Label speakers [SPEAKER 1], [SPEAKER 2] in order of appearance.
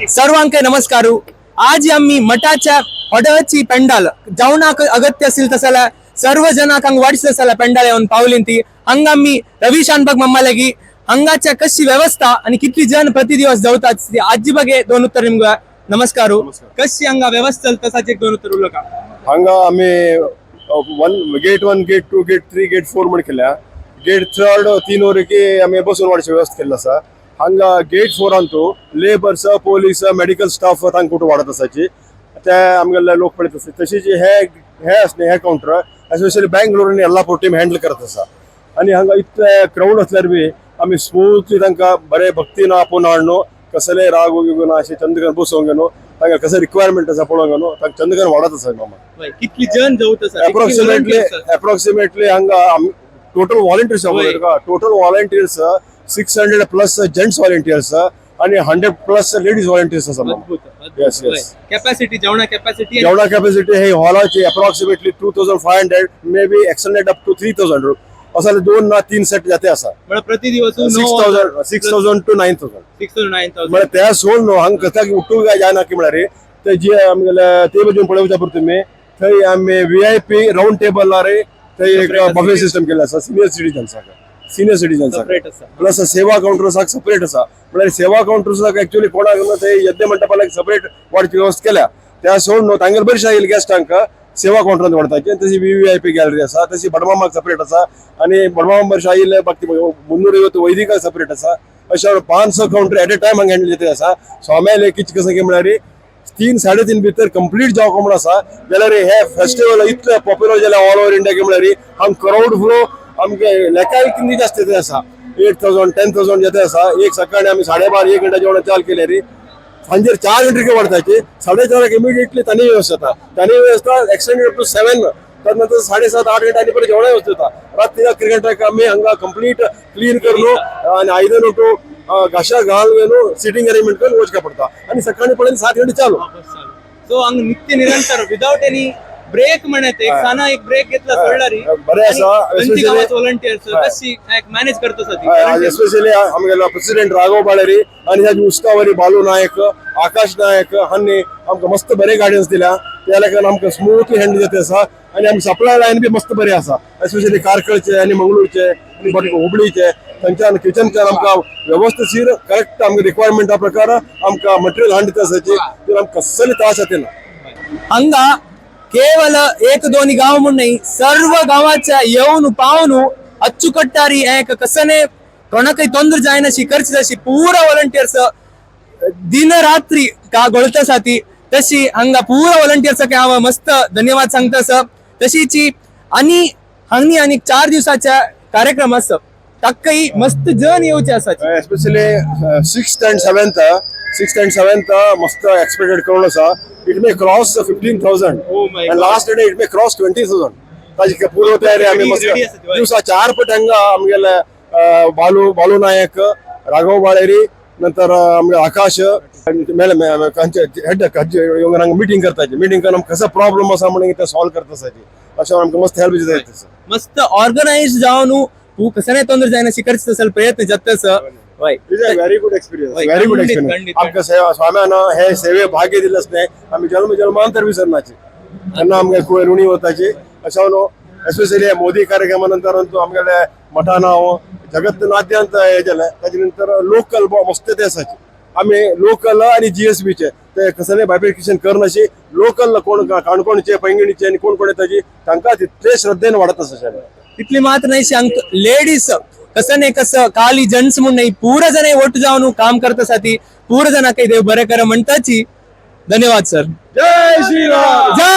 [SPEAKER 1] सर्वांक नमस्कार. आज आम्ही मठाच्या हॉटेलची पेंडाल जेवणाक अगत्य असेल तसला सर्व जनाक हंग वाडीस तसला पेंडाल येऊन पावलीन ती. हंग आम्ही रवी शानबाग मम्मालगी हंगाच्या कशी व्यवस्था आणि कितली जण प्रति दिवस जवतात ती आजी बगे दोन उत्तर निमगा. नमस्कार. कशी हंगा व्यवस्था चलता तसाच एक दोन उत्तर उरलं का?
[SPEAKER 2] हांगा आमी one gate, one gate, two gate, three gate, four म्हण केल्या. गेट थर्ड तीन वरकी आमी बसून वाडची व्यवस्था केल्ली आसा. हांगा गेट फोरान तूं लेबर्स, पोलीस, मेडिकल स्टाफ तांकां कुठं वाडत आसाची, ते आमगेले लोक पळयत आसा. तशीच हे हे आसा न्ही, हे कावंटर एस्पेशली बँगलोर आनी येल्लापूर टीम हँडल करत आसा. आनी हांगा इतले क्रावड असल्यार बी आमी स्मूथली तांकां बरे भक्तीन आपोवन हाडून, कसले राग वगैरे ना अशें चंद्रकांत बसोवंक न्हू, तांकां कसं रिक्वायरमेंट आसा पळोवंक न्हू, तांकां चंद्रकांत वाडत आसा मामा.
[SPEAKER 1] कितली जण जवत आसा?
[SPEAKER 2] अप्रॉक्सिमेटली अप्रॉक्सिमेटली हांगा total volunteers, total volunteers 600 plus gents volunteers आणि 100 प्लस लेडीज व्हॉलंटियर्स आसा मामा. Yes.
[SPEAKER 1] Capacity, जेवणा कॅपॅसिटी?
[SPEAKER 2] जेवढा कॅपॅसिटी हे हॉलाची approximately 2500, may be extended up to 3000. असं दोन ना तीन सेट जाते आसा.
[SPEAKER 1] म्हणजे प्रति दिवस
[SPEAKER 2] 6000, 6000 to 9000.
[SPEAKER 1] 6 to 9000.
[SPEAKER 2] म्हळ्यार त्या सोड न्हू, हांगा कसाक उठूंक काय जायना की म्हळ्यार ते जे आमगेले ते बाजून पळोवच्या पुरते तुमी, थंय आमी व्हीआयपी रावंड टेबलार थंय एक बफे सिस्टम केल्ले आसा सिनियर सिटीजन्साक, सिनियर सिटीजन्साक.
[SPEAKER 1] सेपरेट आसा.
[SPEAKER 2] प्लस सेवा काउंटर्साक सेपरेट आसा. म्हळ्यार सेवा काउंटर्साक एक्चुअली कोणाक ना ते यज्ञ मंडपाला सेपरेट वाडची व्यवस्था केल्या. त्या सोड न्हू, तांगेले बरेचशे आयिल्ले गेस्टांक सेवा काउंटरांत वाडताचे. तशी व्हीव्हीआयपी गॅलरी आसा, तशी बडमामाक सेपरेट आसा आनी बडमामा बरेचशे आयिल्ले बाकी 350 वैदिकाक सेपरेट आसा. अशें पांच स काउंटर एट ए टायम हांगा हँडल जाता आसा. स्वाम्याले किच कसं की म्हळ्यार 3-3.5 भितर कंप्लीट जावंक म्हण आसा. जाल्यार हे फेस्टिवल इतले पॉप्युलर जालें ऑल ओवर इंडिया की म्हळ्यार हांगा क्रावड फ्लो आमगे लेखाय कितली जास्त येते आसा, 8000, 10,000 येते आसा. एक सकाळी आमी 12:30, 1 घंटा जेवण चालू केले रे, सांजेर 4 घंटे वाडताची, 4:30 इमिडिएटली तानी व्यवस्था जाता. तानी व्यवस्था एक्सटेंडेड टू 7, त्यानंतर 7:30, 8 घंटे आनी परत जेवणा व्यवस्था जाता. रात्री 11 घंट्याक आमी हांगा कंप्लीट क्लीन करून आनी आयदन उठू घाशा घालून सिटिंग अरेंजमेंट करून वचका पडता आनी सकाळी पर्यंत 7 घंटे चालू.
[SPEAKER 1] सो हांगा नित्य निरंतर विदाउट एनी ब्रेक म्हणत एक साना एक ब्रेक घेतला सोडला री.
[SPEAKER 2] बरें आसा. Especially
[SPEAKER 1] volunteers कशी मॅनेज करतो सा?
[SPEAKER 2] एस्पेशली आमगेलो प्रेसिडेंट राघव बाळेरी आनी ताजी उस्तावरी बालू नायक, आकाश नायक हांणी आमकां मस्त बरे गायडन्स दिल्या. त्या लेखन आमकां स्मूथली हँडल जाता आसा. आनी आमची सप्लाय लायन बी मस्त बरी आसा, एस्पेशली कार्कळचे आनी मंगळूरचे आनी हुबळीचे. थंयच्यान किचनच्यान आमकां व्यवस्थीर करेक्ट आमकां रिक्वायरमेंटा प्रकार आमकां मटेरियल हाडून दिता आसाची. आमकां कसले त्रास जाते ना.
[SPEAKER 1] हंगा केवल एक दोन गाव म्हणून नाही, सर्व गावाच्या येऊन पावून अच्चुकट्टारी एक कसने कोणाकय ತೊಂದ್ರೆ जायनाशी करची तशी पूरा व्हॉलंटियर्स दिन रात्री का गोळतासाठी. तशी हांगा पूरा व्हॉलंटियर्स हांव मस्त धन्यवाद सांगता. तशीची आणि हांगनी आणि 4 दिवसाच्या कार्यक्रम आसा, ताकाय मस्त जण येवचे आसा.
[SPEAKER 2] Especially 6th and 7th, 6th and 7th मस्त एक्सपेक्टेड क्रावड आसा. It may cross 15,000.
[SPEAKER 1] Oh my
[SPEAKER 2] and last day it may cross 20,000. ताजी पूर्व तयारी आमी
[SPEAKER 1] Ready
[SPEAKER 2] मस्त
[SPEAKER 1] आसा ती,
[SPEAKER 2] दिवसा 4 पट हांगा आमगेले बालू बालू नायक, राघव बाळेरी, नंतर आमगे आकाश मेले हेड हांगा मिटींग करताची. मिटींग करून आमकां कसो प्रॉब्लम आसा म्हणून ते सॉल्व करता आसाची. अशें आमकां मस्त हेल्प जाता.
[SPEAKER 1] मस्त ऑर्गनाइज जावन तू कसं ತೊಂದ್ರೆ जायना करचे तसं प्रयत्न जातस. हय.
[SPEAKER 2] Is a very good experience.
[SPEAKER 1] हय,
[SPEAKER 2] व्हेरी गुड
[SPEAKER 1] खंडीत,
[SPEAKER 2] एक्सपिरियन्स. आमकां सेवा स्वाम्यान हे सेवे भाग्य दिलें न्ही, आमी जल्म जल्मांतर विसरनाचे. तेन्ना आमगे खूब ऋणी वताची. अशें न्हू, एस्पेशली मोदी कार्यक्रमा नंतर आमगेले मठान हांव जगत नाद्यांत हे जालें. ताजे नंतर लोकल मस्त ते आसाची. आमी लोकल आनी जीएसबीचे ते कसलें बायफिकेशन करनाशी, लोकल कोण काणकोणचे, पैंगिणीचे आनी कोण कोण येताची, तांकां तितले श्रद्धेन वाडत आसा.
[SPEAKER 1] तितली मात्र नाही, अंक लेडीज कसं नाही कसं खाली जेंट्स म्हणून नाही, पूरा जण ಒಟ್ಟು जाऊन काम करतासाठी. पूरा जण काही देव बरे कर म्हणताची. धन्यवाद सर.
[SPEAKER 2] जय श्रीराम.
[SPEAKER 1] जय.